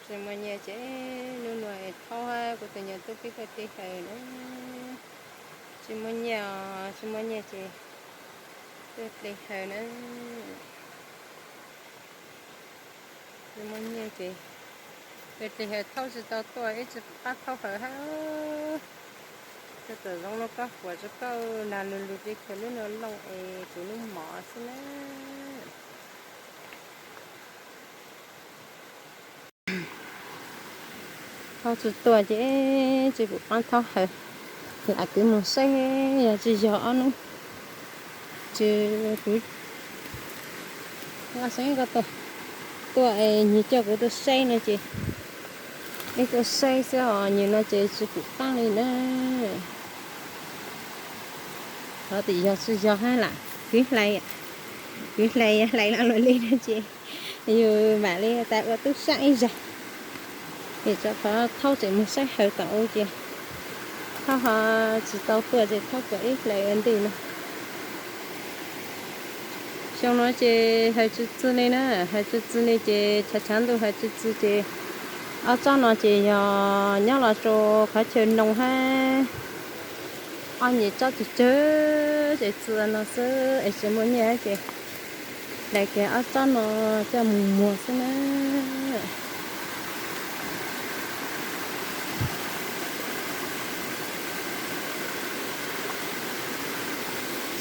Tsis muaj nyiaj ces hnub no thaub hab kuv tus nyuag tub pib tuaj dle hawm na. Tsis muaj nyiaj os, tsis muaj nyiaj ces tuaj dle hawm na. Tsis muaj nyiaj ces tuaj dle hawm, thaub tsis tau tuaj ib tsis pum qab thaub hawm hab. Koj tawm zoo lub koj huam rua koj, nag lug lug ces khaws lub no looj es kuv lub mov xwb na. Thaub tsis tuaj ces tsis pum qab thaub hawm. Lam kwv moog saib yog tsis yog ob hnub ces kuv tuaj, tuaj es nyias coj kuv tuaj saib no ces ib tuaj saib xwb os, nyias no ces tsis pum qab li na. Thov tim yog tsis yog hab lam kwv hlais, kwv hlais, hlais lo lug li no ces yus mam li tas ua tub sab ib zag. Es tso qhov thaub tseem moog saib hawm tom u ces thaub ho tsis tau tuaj ces thaub tuaj ib hlais ua ntej no. Xyoo no ces hawm tsis txwv li na, hawm tsis txwv li ces tshav tshav ntuj hawm tsis txwv ces ob tsob no ces yog nyob los rau qhov chaw noo hab ob nyuag tsob tsawg tsawg ces txwv no xwb es tsis muaj nyiaj hab ces hlais kiag ob tsob no coj moog muag xwb na.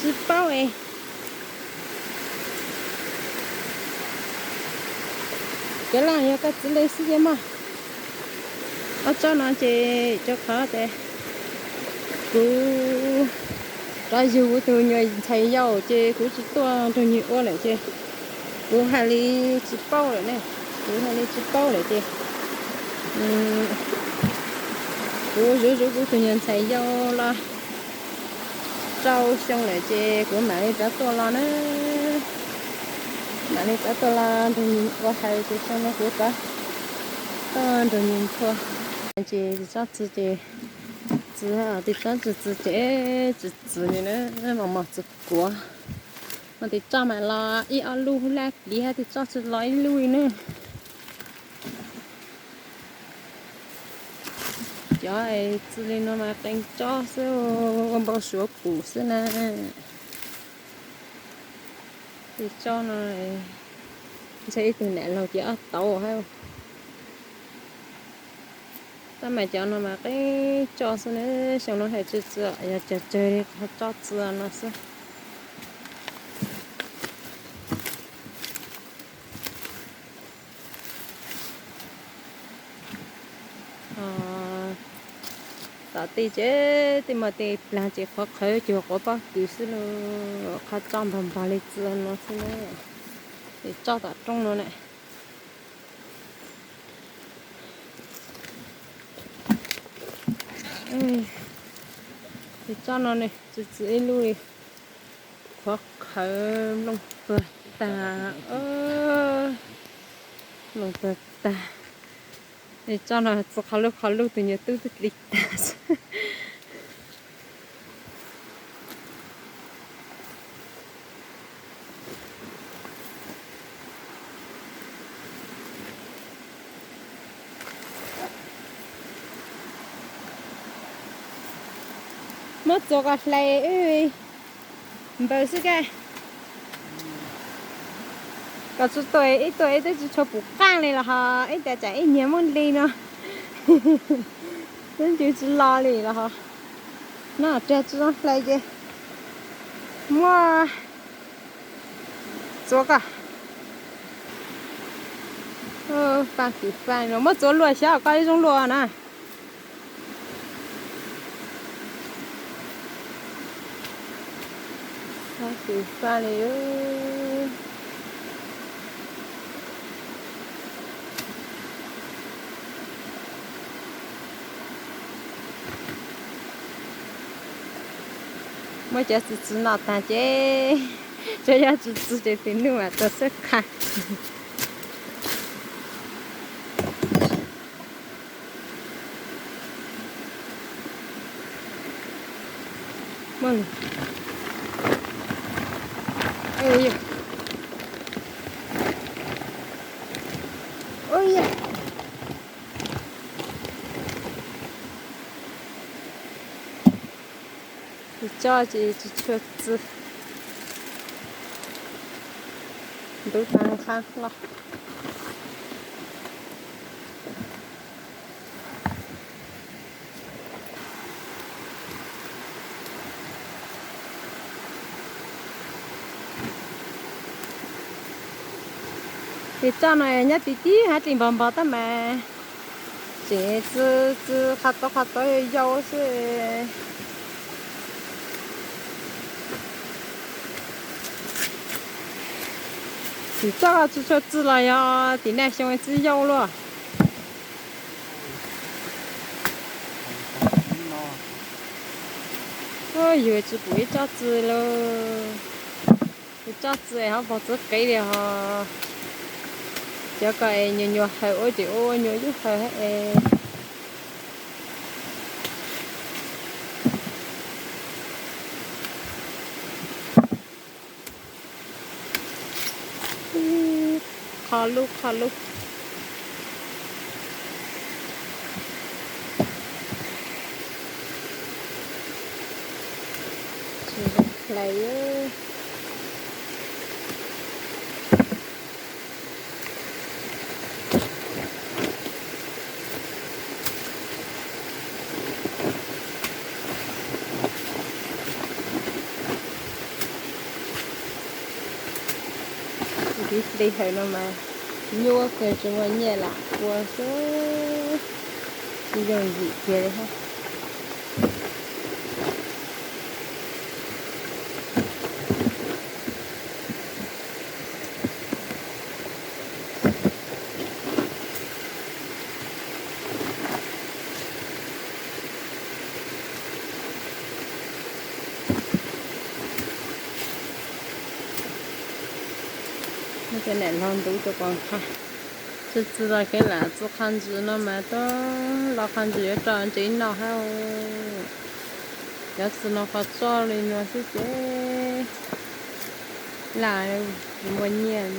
Tsis paub es, kev laj yog koj txwv li xwb ces mog. Ob tsob no ces rau qhov tas kuv rov yug kuv tus nyuag ntxhais yau ces kuv tsis tuaj nrug nws ua lawm ces kuv hais li tsis paub lawm ne. Kuv hais li tsis paub lawm ces kuv zuv zuv kuv tus nyuag ntxhais yau los rau xyoo lawm ces kuv mam li rov tuaj los na. Mam li rov tuaj los nrug nws ua hawm ces xyoo no kuv rov tuaj nrug nws nthua. Ces tsob txwv ces txwv, tej tsob tsis txwv ces tsis txwv li na, mos mos txwv kuav. Mas tej tsob mas los ib ob lub laj pliv hab tej tsob tsis los ib lub li na. Cov txwv li no mas qee tsob xwb, ua npau suav pum xwb na. Tej tsob no ntshe ib tug nam laug ces ob tauv hab. Tab mas cov no mas qee tsob xwb na, xyoo no hawm tsis txwv, yog tsawg tsawg li qhov tsob txwv no xwb. Tom tej ces tej mas tej plag ces qhuav qhawv cuag quav pob kws xwb lauj, qhov tsob npog npog li txwv no xwb na. Tej tsob tom roob no na. Tej tsob no ne txwv txwv ib lub li, qhuav qhawv nplooj tuag tag, nplooj tuag tag. Tej tsob no txwv qhov lub qhov lub tus nyuag tub twb dlig tag xwb. Muab txuas kom hlais wb npaws xwb kag. Kom tsis tuaj ib tuaj ib twb tsis tshua pum qaaj li los ho ib tas tsam ib nyuag muaj li no, twb ncw tsis los li los ho. No tsiag tsis zoo hlais ces muab txuas koj. Faj kws faj, muab txuas luag xyov koj ib zoo luag na. Faj kws faj li. Muab cov txwv txwv no tag ces, cov yog txwv txwv ces tus nub mas tau xab kha. Ua yog, ua yog, Tsis tso ces tsis tshua txi. Ntub tag nqhab loj. Ces tso no nyob tim tib hab dlis npog npog tab mas tseem txi, txi qhov tau qhov tau yau xwb. Tsis txoj tsis tshua txi los yog tim naj xyoo txi yau luaj. Yus tsis pum ib tsob txi lauj. Ib tsob txi ho pog txi qev li ho. Cov ko es nyuag nyuag haws ua ces ua nyuag yub haws es. Qho lub qho lub. Tsis zoo hlais. Tib hli hawm no mas nyuaj kawg tsis muaj nyiaj lam ua xwb, tsis yooj yim kiag li thiab. Muab cov nam log ntub rau kom qha. Txi txi los kev lam txi qhov ntsis no mas tuaj los qhov ntsis yuav rau ntsev noj hab. Cov txi no qhov txoj li no xwb ces lam muaj nyiaj.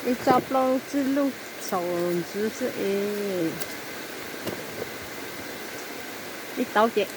Ib tsob plaub tsib lub txhaum ntsis xwb es ib taub ces.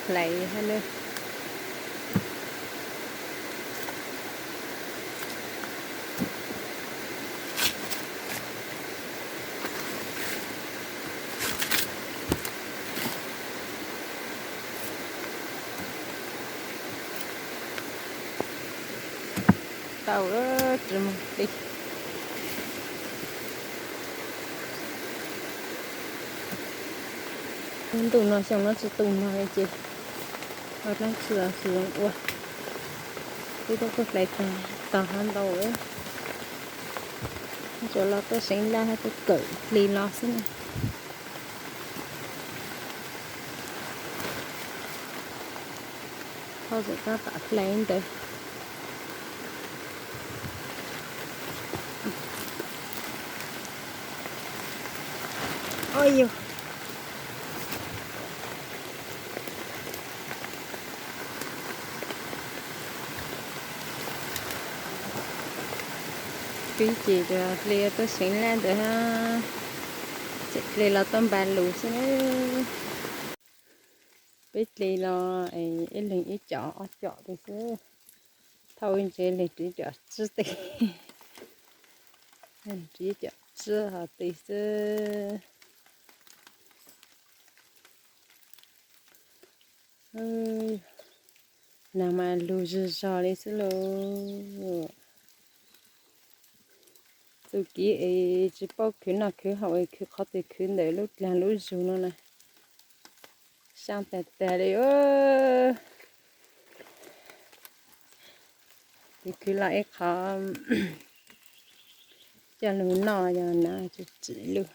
Hlais hab na. Tau, tsis muaj dej. Ntuj no xyoo no tsis tu nag li ces ua dlaab tsi los tsis zoo ua. Peb tuaj kuj hlais tag tog hab ntau, tsuas los tuaj seev laj hab tuaj kawm dlig los xwb na. Thauj tseem tab tom hlais ntawd. Ua yog peb ces dle tuaj seev laj ntawd hab, tseem dle los tuaj npa lus xwb na. Peb dle los ib leeg ib com ob com tes xwb. Thauj ib ntsis leeg ris com tsib tes, ris com tsib hov tes xwb. Nag mas lug zog zog li xwb lauj. tus kiv es tsis paub khwv noj khwv haus es khwv qhov twg khwv ntawm lub dlaag lub zug no na. Xyaa tag tag li. Tus khwv los ib qho coj lug noj yog na, tsis tsim lug.